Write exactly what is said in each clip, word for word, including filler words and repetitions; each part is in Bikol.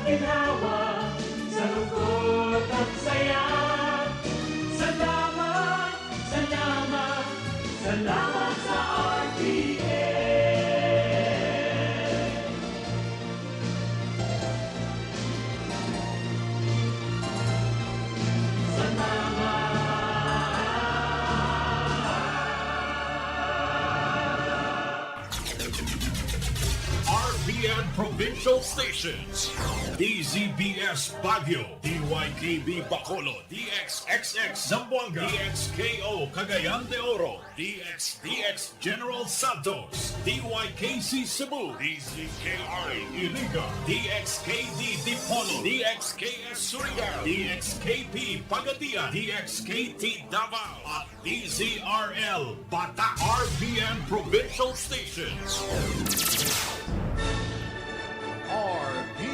Ginhawa sa lungkot at saya. Salamat, salamat, salamat sa R T N. Salamat. R P N Provincial Stations, D Z B S Baguio, D Y K B Bacolod, D X X X Zamboanga, D X K O Cagayan de Oro, D X D X General Santos, D Y K C Cebu, D Z K I Iriga, D X K D Dipolog, D X K S Surigao, D X K P Pagadian, D X K T Davao, at D Z R L Bata, R P N Provincial Stations. R P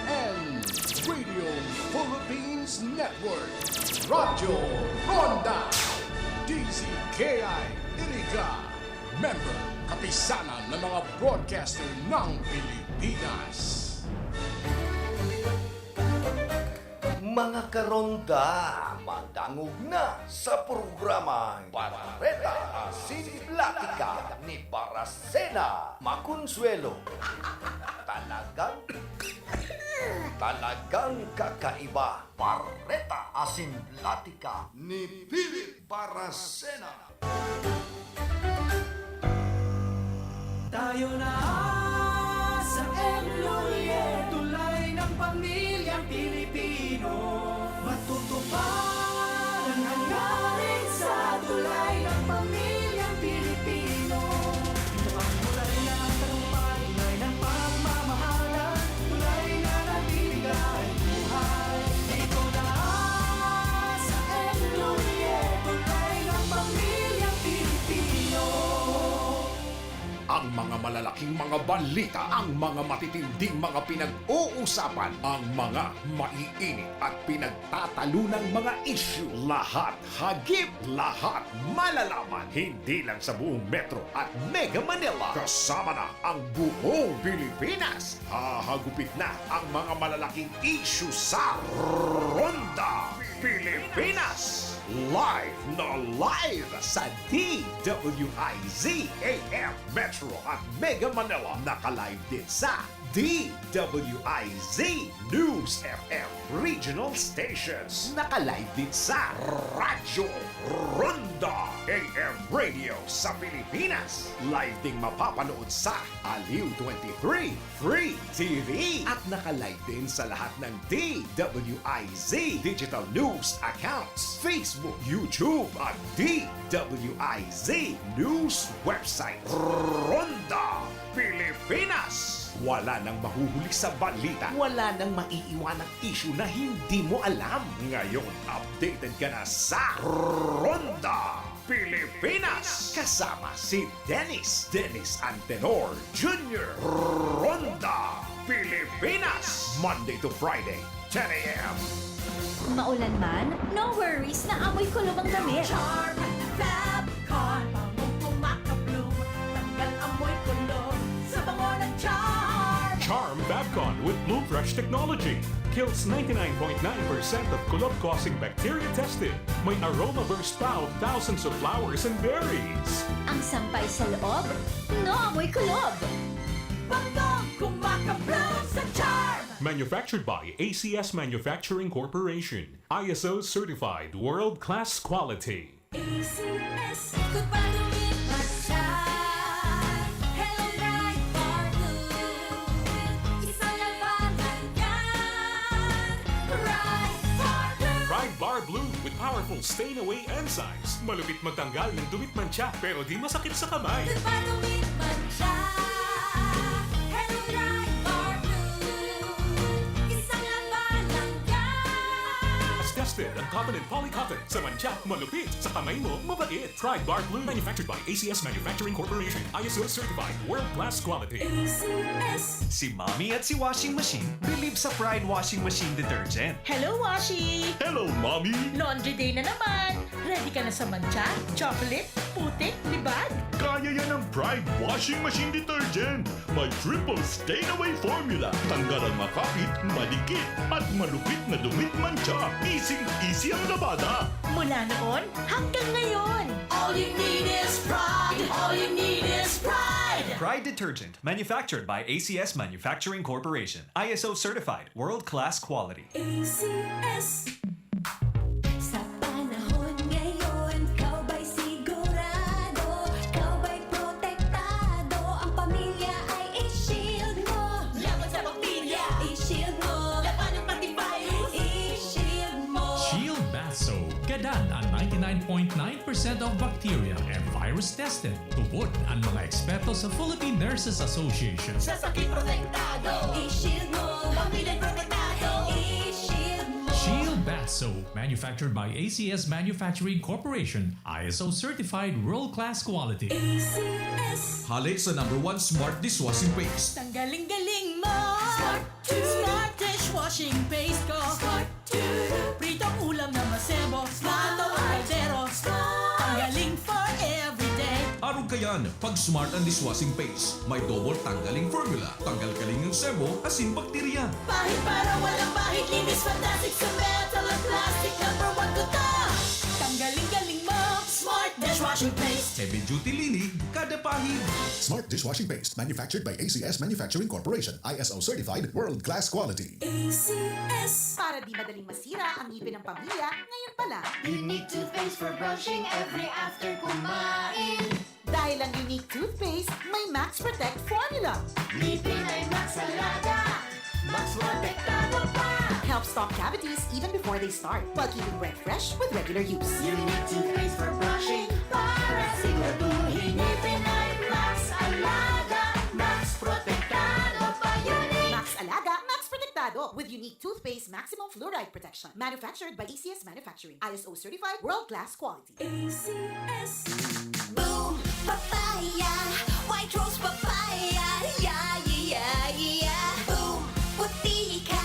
N Radio Philippines Network, Radyo Ronda, D Z K I Iriga, member, Kapisanan ng mga Broadcaster ng Pilipinas. Mga karonda, madangog na sa programang Bareta Asin Platika ni Barasena Maconsuelo. Talagang, talagang kakaiba. Bareta Asin Platika ni Philip Barasena. Tayo na sa M Lulier, tulay ng pamilyang Pilipino. Matutupad ang hangarin sa tulay ng pamilyang Pilipino. Ito ang tulay ng tagumpay, tulay ng pagmamahalan, tulay na nagbibigay buhay. Ito na sa M Lulier, tulay ng pamilyang Pilipino. Ang mga malalaking mga balita, ang mga matitinding mga pinag-uusapan, ang mga maiinit at pinagtatalunang mga isyu, lahat hagip, lahat malalaman, hindi lang sa buong Metro at Mega Manila, kasama na ang buong Pilipinas. Hahagupit na ang mga malalaking isyu sa Ronda Pilipinas. Live na live sa D W I Z A M Metro at Mega Manila. Naka-live din sa D W I Z News F M Regional Stations. Naka-live din sa Radyo Ronda A M Radio sa Pilipinas. Live ding mapapanood sa Aliw twenty-three Free T V. At naka-live din sa lahat ng D W I Z digital news accounts, Facebook, YouTube, at D W I Z news website. Ronda Pilipinas. Wala nang mahuhuli sa balita. Wala nang maiiwanang isyu na hindi mo alam. Ngayon, updated ka na sa Ronda Pilipinas. Kasama si Dennis, Dennis Antenor Junior. Ronda Pilipinas. Monday to Friday, ten a.m. Maulan man, no worries na amoy kulog ang damit. Charm Fab Con, pangong kumaka-bloom, tanggal amoy kulog sa bango ng Charm. Charm Fab Con with Bloom Fresh technology kills ninety-nine point nine percent of kulog-causing bacteria tested. May aroma burst pa of thousands of flowers and berries. Ang sampay sa loob, no amoy kulog. Bangong kumaka-bloom sa Charm. Manufactured by A C S Manufacturing Corporation. I S O certified world-class quality. A C S, kung padumiman siya, Hello Bright Bar Blue. Isang labanan yan, Bright Bar Blue. Bright Bar Blue with powerful stain away enzymes. Malupit magtanggal ng dumi at mantsa, pero di masakit sa kamay. Kung padumiman siya, Hello Bright Bar Blue. Isang labanan yan. As tested ang cotton and poly cotton. Sa mantsa, malupit. Sa kamay mo, mabait. Pride Bar Blue. Manufactured by A C S Manufacturing Corporation. I S O certified. World class quality. A C S. Si Mommy at si Washing Machine believe sa Pride Washing Machine Detergent. Hello, Washi! Hello, Mommy! Laundry day na naman! Ready Di ka na sa mantsa, chocolate, putik, libag. Kaya yan ng Pride Washing Machine Detergent. May triple stain away formula. Tanggal ang makapit, madikit, at malupit na dumi't mantsa. Easy-easy ang labada. Mula noon hanggang ngayon. All you need is pride. All you need is pride. Pride Detergent, manufactured by A C S Manufacturing Corporation. I S O certified, world-class quality. A C S. Sa panahon ngayon, ikaw ba'y sigurado? Ikaw ba'y protektado? Ang pamilya ay i-shield mo. Laban sa bakterya, i-shield mo. Laban ng antivirus, i-shield mo. Shield Bath Soap. Gadan ang ninety-nine point nine percent of bacteria and virus tested. Tubod ang mga eksperto sa Philippine Nurses Association. Sa sakit protektado, i-shield mo. Pamilya protektado, i-shield mo. Shield Bath Soap, manufactured by A C S Manufacturing Corporation, I S O certified world-class quality. A C S. Hale sa number one smart dishwashing paste. Tanggaling-galing mo! Smart two. Smart dishwashing paste ko! Smart two. Pritong ulam na masebo, plato o kaldero. Tanggaling for everyday. Arog kayan, pag smart ang dishwashing paste. May double tanggaling formula. Tanggal kaling ng sebo, asin bakterya. Pahid para walang bahid, linis fantastic sa metal at plastic. Number one ko to. Tanggaling-galing mo! Smart dishwashing paste. Heavy duty linig, kada pahid. Smart dishwashing paste, manufactured by A C S Manufacturing Corporation, I S O certified, world-class quality. A C S. Para di madaling masira ang ngipin ng pamilya, ngayon pa lang. Unique toothpaste for brushing every after kumain. Dahil ang Unique Toothpaste may Max Protect Formula. Ngipin ay Max Alaga. Max Protektado pa. Helps stop cavities even before they start, while keeping breath fresh with regular use. Unique toothpaste for brushing para siguraduhin ngipin ay Max Alaga. Max Protektado pa, Unique. Max Alaga, Max Protektado with Unique Toothpaste Maximum Fluoride Protection. Manufactured by A C S Manufacturing. I S O certified, world-class quality. A C S. Boom! Papaya! White Rose Papaya! Yeah, yeah, yeah, yeah! Boom! Puti ka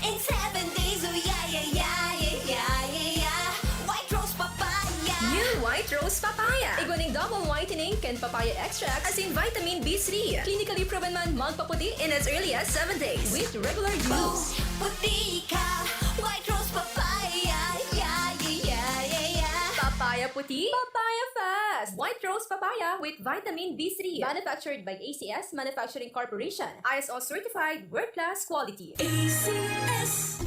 in seven days! Oh, yeah, yeah, yeah, yeah, yeah, yeah, yeah! White Rose Papaya! New White Rose Papaya. Igwa ning double whitening kan papaya extract asin vitamin B three. Clinically proven man magpaputi in as early as seven days with regular Boom! use. Puti ka! White Rose Papaya! Yeah, yeah, yeah, yeah, yeah! Papaya puti, papaya fast. White Rose Papaya with vitamin B three. Manufactured by A C S Manufacturing Corporation. I S O certified, world-class quality. A C S.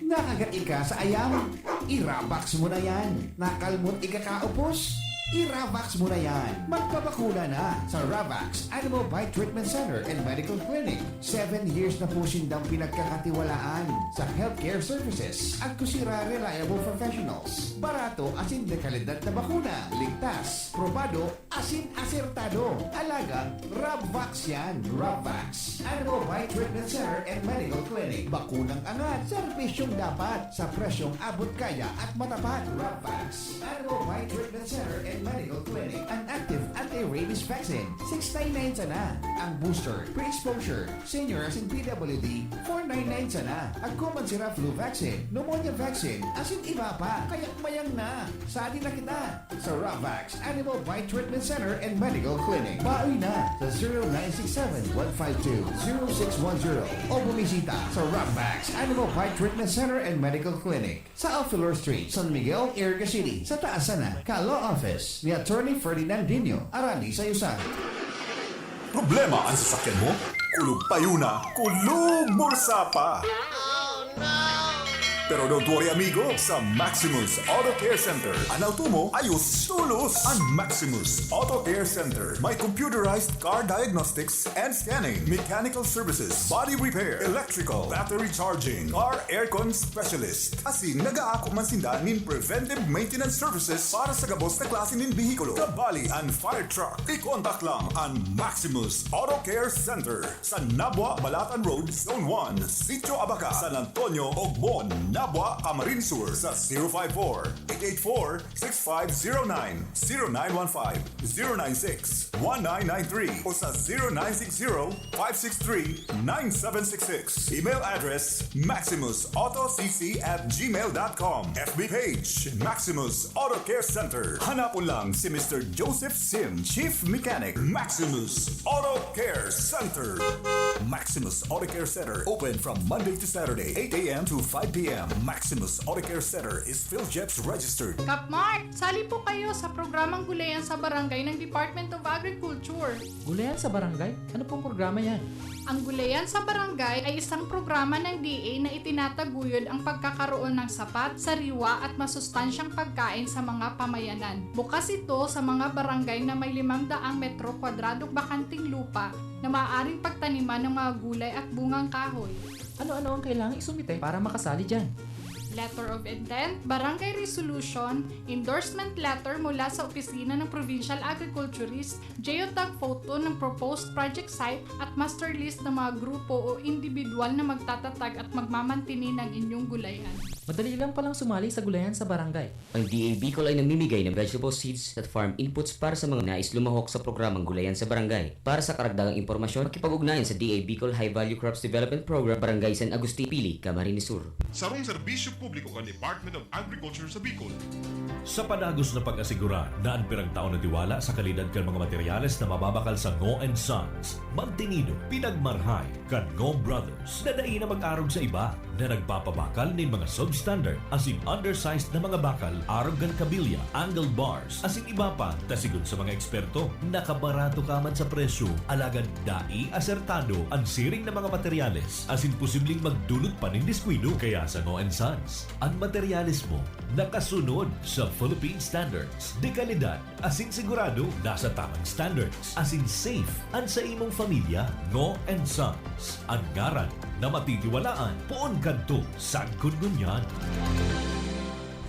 Nakagat ika sa ayam? I-Rabax mo na yan. Nakalmot ika kaupos? I-Rabax mo na yan. Magpabakuna na sa Rabax Animal Bite Treatment Center and Medical Clinic. Seven years na po sindang pinagkakatiwalaan sa healthcare services. Agko sira reliable professionals. Barato asin de kalidad na bakuna. Ligtas, probado, asin asertado. Alagang Rabvax yan. Rabvax. Animal Bite Treatment Center and Medical Clinic. Bakunang angat. Serbisyong dapat. Sa presyong abot kaya at matapat. Rabvax. Animal Bite Treatment Center and Medical Clinic. An active anti-rabies vaccine, six nine nine sana. Ang booster, pre-exposure, senior asin P W D, four nine nine sana. Agko man sira flu vaccine, pneumonia vaccine, asin iba pa. Kaya mayang na. Sadi na kita sa Ravax Animal Bite Treatment Center and Medical Clinic. Baoy na sa zero nine six seven, one five two, zero six one zero o bumisita sa Ravax Animal Bite Treatment Center and Medical Clinic sa Alfilor Street, San Miguel, Iriga City, sa taas sana ka Law Office ni Attorney Ferdinand Dino, arani sa Yusa. Problema an sasakyan mo? Kulog payo na, kulog bursa pa! Pero don't worry, amigo, sa Maximus Auto Care Center, an auto mo ayos tolos. An Maximus Auto Care Center may computerized car diagnostics and scanning, mechanical services, body repair, electrical, battery charging, car aircon specialist. Asin nagaako man sinda nin preventive maintenance services para sa gabos na klase nin behikulo, kabali an fire truck. I-contact lang an Maximus Auto Care Center sa Nabua, Balatan Road, Zone one, Sitio Abaca, San Antonio, Ogbon, Nabua, Camarines Sur sa zero five four, eight eight four, six five zero nine, zero nine one five, zero nine six, one nine nine three o sa zero nine six zero, five six three, nine seven six six. Email address, maximus auto c c at gmail dot com. F B page, Maximus Auto Care Center. Hanapon lang si Mister Joseph Sim, Chief Mechanic, Maximus Auto Care Center. Maximus Auto Care Center, open from Monday to Saturday, eight a m to five p m. Maximus Auto Care Center is PhilGEPS registered. Kap Mark, sali po kayo sa programang Gulayan sa Barangay ng Department of Agriculture. Gulayan sa Barangay? Ano pong programa yan? Ang Gulayan sa Barangay ay isang programa ng D A na itinataguyod ang pagkakaroon ng sapat, sariwa at masustansyang pagkain sa mga pamayanan. Bukas ito sa mga barangay na may limang daang metro kwadradong bakanting lupa na maaaring pagtaniman ng mga gulay at bungang kahoy. Ano-ano ang kailangang isumite para makasali dyan? Letter of intent, barangay resolution, endorsement letter mula sa opisina ng provincial agriculturist, geotag photo ng proposed project site at master list ng mga grupo o individual na magtatatag at magmamantini ng inyong gulayan. Madali lang palang sumali sa gulayan sa barangay. Ang D A Bicol ay namimigay ng vegetable seeds at farm inputs para sa mga nais lumahok sa programang Gulayan sa Barangay. Para sa karagdagang impormasyon, makipag-ugnayan sa D A Bicol High Value Crops Development Program, Barangay San Agustin, Pili, Camarines Sur. Sarong serbisyo publiko kan Department of Agriculture sa Bicol. Sa padagos na pag-asigurar na an pirang taon na tiwala sa kalidad kan mga materyales na mababakal sa Ngo and Sons, mantinido, pinagmarhay kan Ngo Brothers na dai na mag-arog sa iba na nagpapabakal nin mga substandard asin undersized na mga bakal arog kan kabilya, angle bars, asin iba pa, ta sigon sa mga eksperto, nakabarato ka man sa presyo, alagad dai asertado an siring na mga materyales asin posibleng magdulot pa nin diskuido. Kaya sa Ngo and Sons, an materyales mo nakasunod sa Philippine Standards de Calidad asin sigurado nasa tamang standards asin safe an sa imong familya. Ngo and Sons, an ngaran na matitiwalaan poon kadto sagkod ngunyan.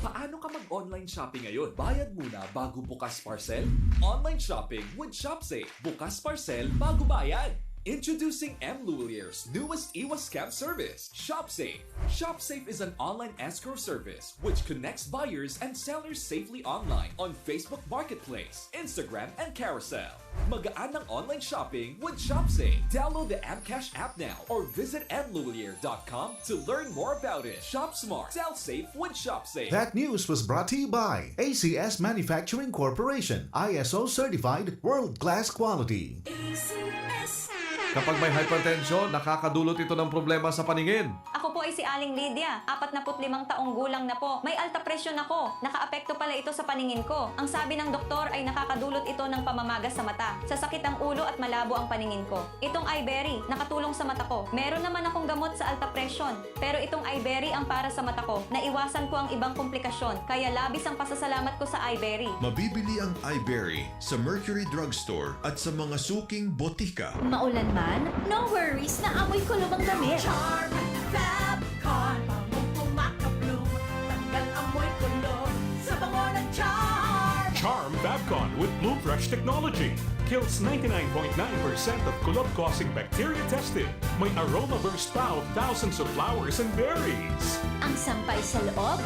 Paano ka mag-online shopping ngayon? Bayad muna bago bukas parcel? Online shopping with ShopSafe. Bukas parcel bago bayad. Introducing M Lulier's newest iwas scam service, ShopSafe. ShopSafe is an online escrow service which connects buyers and sellers safely online on Facebook Marketplace, Instagram, and Carousel. Magaan ang online shopping with ShopSafe. Download the M Cash app now or visit M Lulier dot com to learn more about it. Shop smart, sell safe with ShopSafe. That news was brought to you by A C S Manufacturing Corporation, I S O certified, world-class quality. A C S. Kapag may hypertension, nakakadulot ito ng problema sa paningin. Ako po ay si Aling Lydia, apat na put limang taong gulang na po. May alta presyon ako. Nakaapekto pala ito sa paningin ko. Ang sabi ng doktor ay nakakadulot ito ng pamamaga sa mata, sasakit ang ulo at malabo ang paningin ko. Itong Iberry, nakatulong sa mata ko. Meron naman akong gamot sa alta presyon, pero itong Iberry ang para sa mata ko. Naiwasan ko ang ibang komplikasyon, kaya labis ang pasasalamat ko sa Iberry. Mabibili ang Iberry sa Mercury Drugstore at sa mga suking botika. Maulan man, no worries na amoy kulob ang damit. Charm Fab Con, bangong kumakabloom, tanggal amoy kulob sa bango ng Charm. Charm Fab Con with Bloom Fresh technology kills ninety-nine point nine percent of kulob-causing bacteria tested. May aroma burst pa of thousands of flowers and berries. Ang sampay sa loob,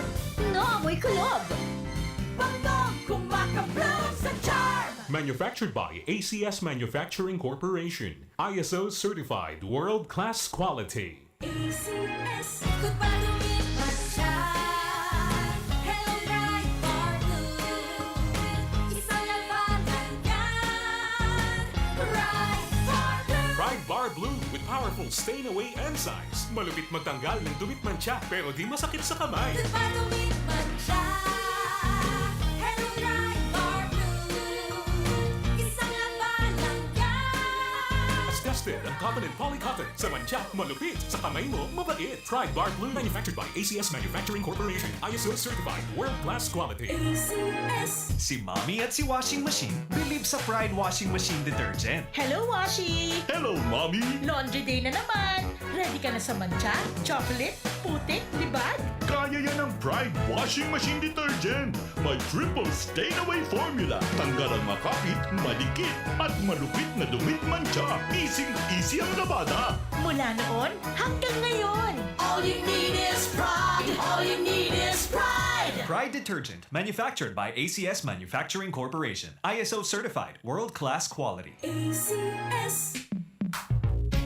no amoy kulob. Bangong kumakabloom sa Charm. Manufactured by A C S Manufacturing Corporation. I S O certified world-class quality. A C S. Good pa rin pa siya. Hello, Pride Bar Blue. Isang labanan yan. Pride Bar Blue. Pride Bar Blue with powerful stain away enzymes. Malupit magtanggal ng dumi at mantsa, pero di masakit sa kamay. Good pa rin pa siya. Hello, Pride Bar Blue. Isang labanan yan. Tested ang cotton and poly cotton. Sa mantsa, malupit. Sa kamay mo, mabait. Pride Bar Blue. Manufactured by A C S Manufacturing Corporation. I S O certified. World class quality. A C S. Si Mommy at si Washing Machine believe sa Pride Washing Machine Detergent. Hello, Washi! Hello, Mommy! Laundry day na naman! Ready ka na sa mantsa, chocolate, putik, libag? Kaya yan ng Pride Washing Machine Detergent! May triple stain away formula. Tanggal ang makapit, madikit, at malupit na dumi at mantsa. Easing Easy ang labada. Mula noon hanggang ngayon. All you need is pride. All you need is pride. Pride detergent, manufactured by A C S Manufacturing Corporation, I S O certified, world-class quality. A C S.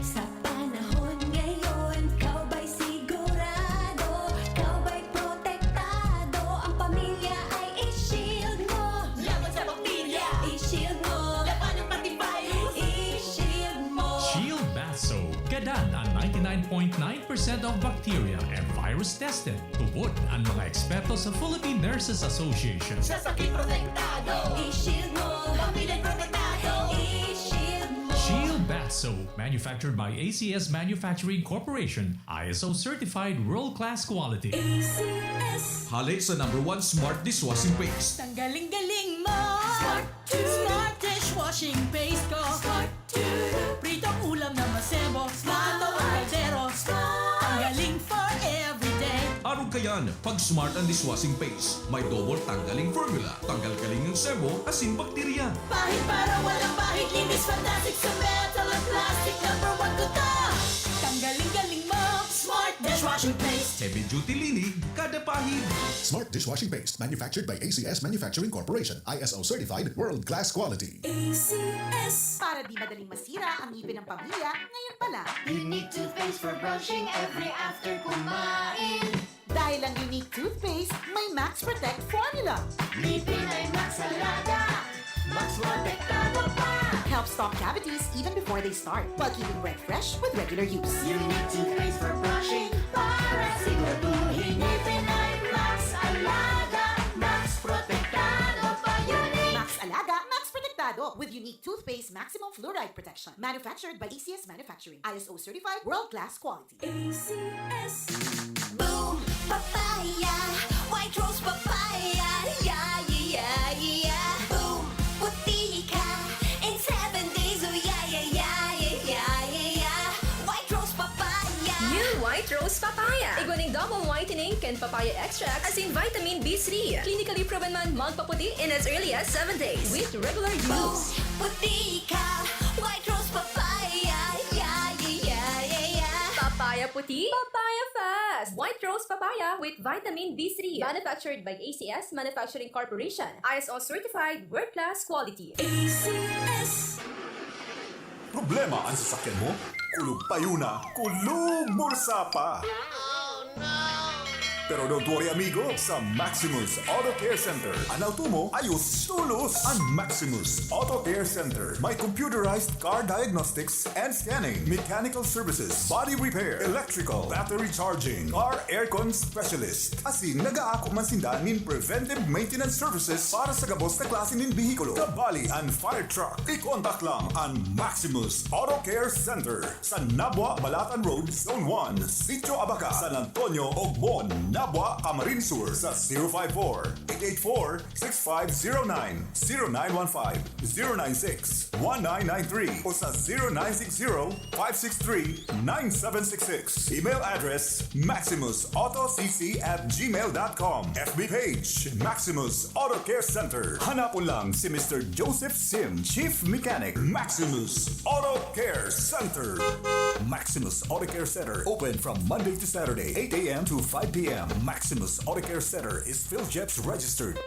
Sa panahon ngayon, ikaw ba'y sigurado? Ikaw ba'y protektado? Ang pamilya ay i-shield mo. Laban sa bakterya, i-shield mo. Laban ng antivirus, i-shield mo. Shield Bath Soap. Gadan ang ninety-nine point nine percent of bacteria and virus tested. Tubod ang mga eksperto sa Philippine Nurses Association. Sa sakit protektado, i-shield mo. Pamilya protektado, i-shield mo. Shield Bath Soap, manufactured by A C S Manufacturing Corporation, I S O certified world-class quality. A C S. Hale sa number one smart dishwashing paste. Tanggaling-galing mo. Smart two. Smart dishwashing paste ko. Smart two. Pritong ulam na masebo. Smart ang kaldero. Tanggaling for everyday. Arog kayan, pag smart ang dishwashing paste, may double tanggaling formula. Tanggal galing ng sebo, asin bakterya. Pahid para walang bahid. Linis fantastic sa metal at plastic. Number one ko to. Tanggaling-galing mo. Smart dishwashing paste. Heavy duty linig, kada pahid. Smart dishwashing paste, manufactured by A C S Manufacturing Corporation, I S O certified, world-class quality. A C S. Para di madaling masira ang ngipin ng pamilya, ngayon pa lang. Unique toothpaste for brushing every after kumain. Dahil ang Unique Toothpaste may Max Protect Formula. Ngipin ay Max Alaga. Max protektado pa. Helps stop cavities even before they start, while keeping breath fresh with regular use. Unique toothpaste for brushing para siguraduhin ngipin ay Max Alaga. Max protektado pa. Unique. Max Alaga, Max Protektado with Unique Toothpaste Maximum Fluoride Protection. Manufactured by A C S Manufacturing. I S O certified, world-class quality. A C S. Boom! Papaya! White Rose Papaya! Yeah, yeah, yeah, yeah! Boom! Puti ka! In seven days, oh yeah, yeah, yeah, yeah, yeah, yeah, yeah! White Rose Papaya! New White Rose Papaya. Igwa ning double whitening kan papaya extract asin vitamin B three. Clinically proven man magpaputi in as early as seven days with regular Boom! use. Puti ka! White Rose Papaya! Yeah, yeah, yeah, yeah, yeah! Papaya puti, papaya fast. White Rose Papaya with vitamin B three. Manufactured by A C S Manufacturing Corporation. I S O certified, world-class quality. A C S. Problema an sasakyan mo? Kulog payo na, kulog bursa pa! Pero don't worry, amigo, sa Maximus Auto Care Center, an auto mo ayos tolos. An Maximus Auto Care Center may computerized car diagnostics and scanning, mechanical services, body repair, electrical, battery charging, car aircon specialist. Asin nagaako man sinda nin preventive maintenance services para sa gabos na klase nin behikulo, kabali an fire truck. I-contact lang an Maximus Auto Care Center sa Nabua, Balatan Road, Zone one, Sitio Abaca, San Antonio, Ogbon, Nabua, Camarines Sur sa zero five four, eight eight four, six five zero nine, zero nine one five, zero nine six, one nine nine three o sa zero nine six zero, five six three, nine seven six six. Email address, maximus auto c c at gmail dot com. F B page, Maximus Auto Care Center. Hanapon lang si Mister Joseph Sim, Chief Mechanic, Maximus Auto Care Center. Maximus Auto Care Center, open from Monday to Saturday, eight a.m. to five p.m. Maximus Auto Care Center is PhilGEPS registered.